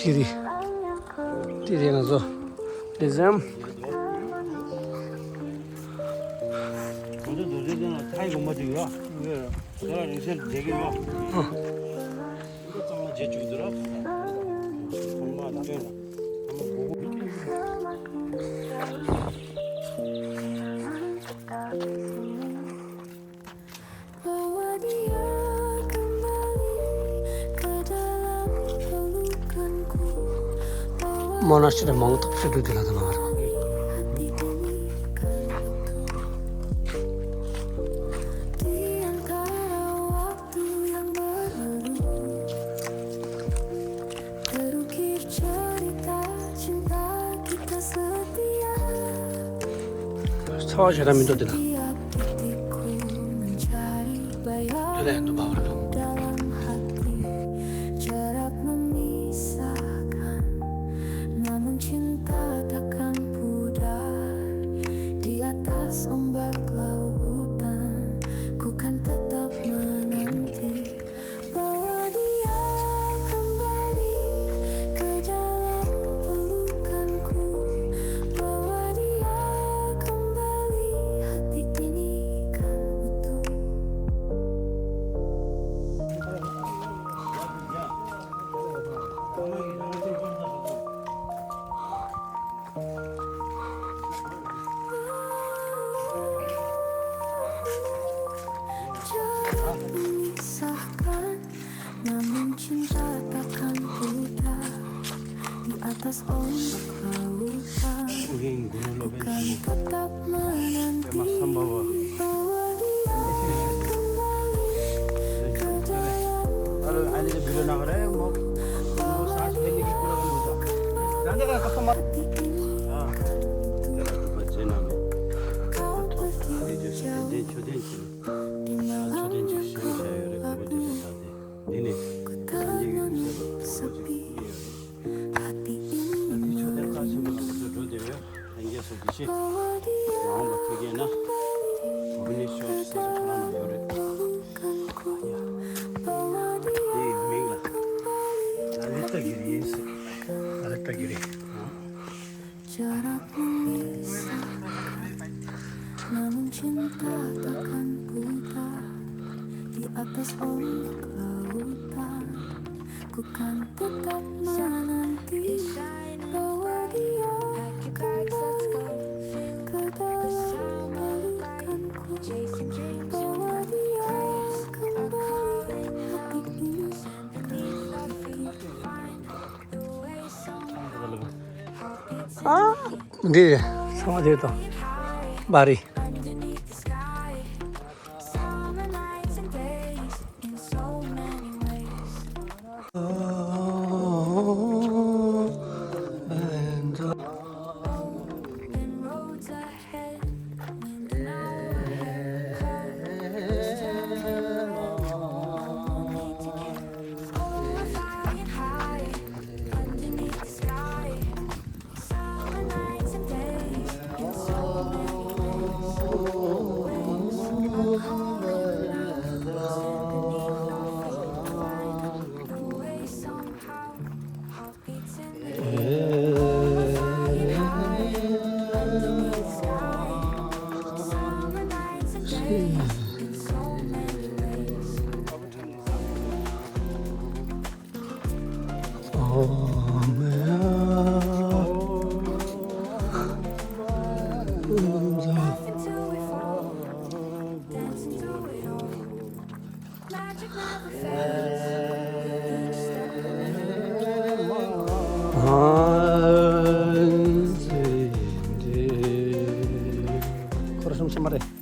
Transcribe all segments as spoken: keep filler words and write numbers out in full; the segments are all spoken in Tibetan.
ཀི་རི། དེ་རེད་ང་ཚོ། དེ་ཙམ། ང་ཚོ་རྡོ་རྗེ་གདན་ལ་མཐའ་ཡི་དགོན་པ་ཅིག་ཡོད། དེ་ལ་རིང་བསྲེལ་མཛད་ཀྱི་ཡོད། ཨ། འདི་གཙང་མ་བརྗེ་བཅུག་འདུག་ར། ཚང་མ་སྟོན་ལ། ཚང་མ་སྒུག་སྒུག་མོ་ན་ཤི་རེ་མང་ཐོག་ཕྱི་དྲོ་དེ་ལ་དང་བར། ཚ་བ་ཞེ་དྲག་མི་འདུག་དེ་ལ། དེ་ལས་འདུག་བ་བར། ལྷན་རྒྱས་སོགས་ཀྱི་ཆེད་མངགས་པ་ཐུགས་རྗེ་གནང་། བྷུ་བྷི་ནེ་ཤོར་ས་ཆ་ཁོ་རང་ན་ཡོད་རེད། དེའི་མིང་ལ་ལ་ལི་ཏ་གི་རི་ཡིན་ཟེར། ལ་ལི་ཏ་གི་རི། ཨ། འདི་ཚང་མ་དེ་དང་། བ་རི། ཁོར་སུམ་ཅུ་མ་རེད།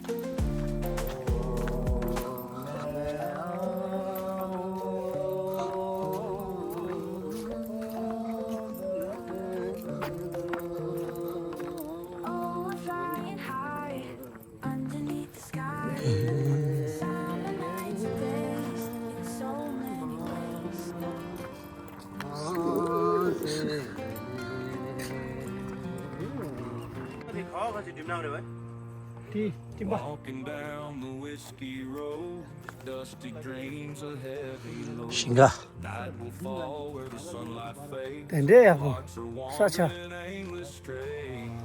དེ་སྤྲིན་པ། ཞིང་ཁ། དེ་འདྲའི་ཡག་པོ། ས་ཆ།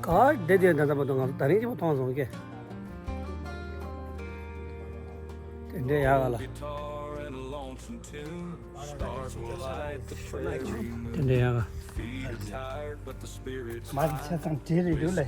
ག་བདེ་བདེ་འདྲ་འདྲ་མ་གཏོང་ང་ད་རིང་གཅིག་པོ་མཐོང་སོང་ཀྱེ། དེ་འདྲའི་ཡག་ག་ལ། དེ་འདྲའི་ཡག་ག། མ་གི་ཆ་ཚང་བྲིས་རེད་འདུག་ལེ།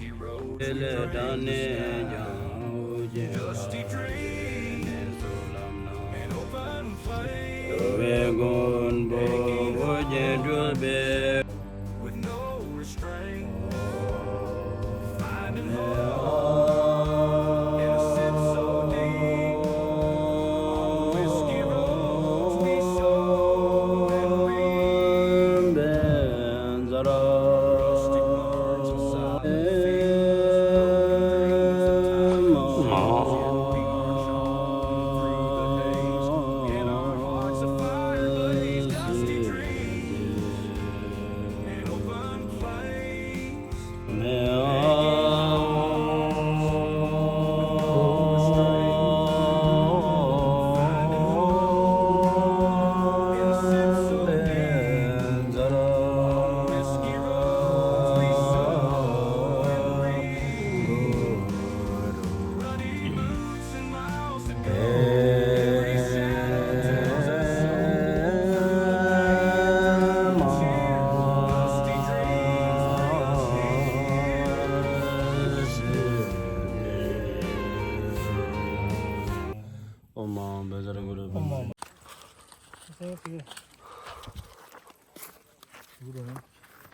ཨོཾ་ཨཱཿཧཱུྃ་བཛྲ་གུ་རུ་པདྨ། ཨོཾ།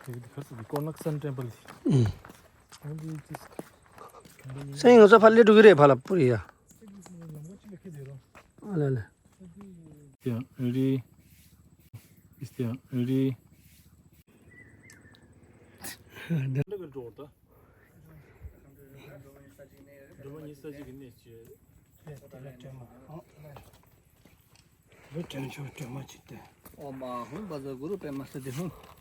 དེ་གི་དེ་ཁར་སུ་དེ་ཀོ་ནག་སན་ཊེམ་པལ། ཨུམ། ཨོ་འདི་ཅིས། སེང་ངོ་ཚ་ཕར་སླེབས་འགྲོ་གི་རེད་ཕར་ལ་པུ་རི་ཡ། ཨ་ལ་ལ། ཡ་རི། ཡ་རི། འགྲོ་བ་ཉིད་ས་གཅིག་གི་གནས་བཅས། ལུས་དྲན་ཆོག་དྲན་མ་བྱེད་དེ། ཨོཾ་ཨཱཿཧཱུྃ་བཛྲ་གུ་རུ་པདྨ་སིདྡྷི་ཧཱུྃ།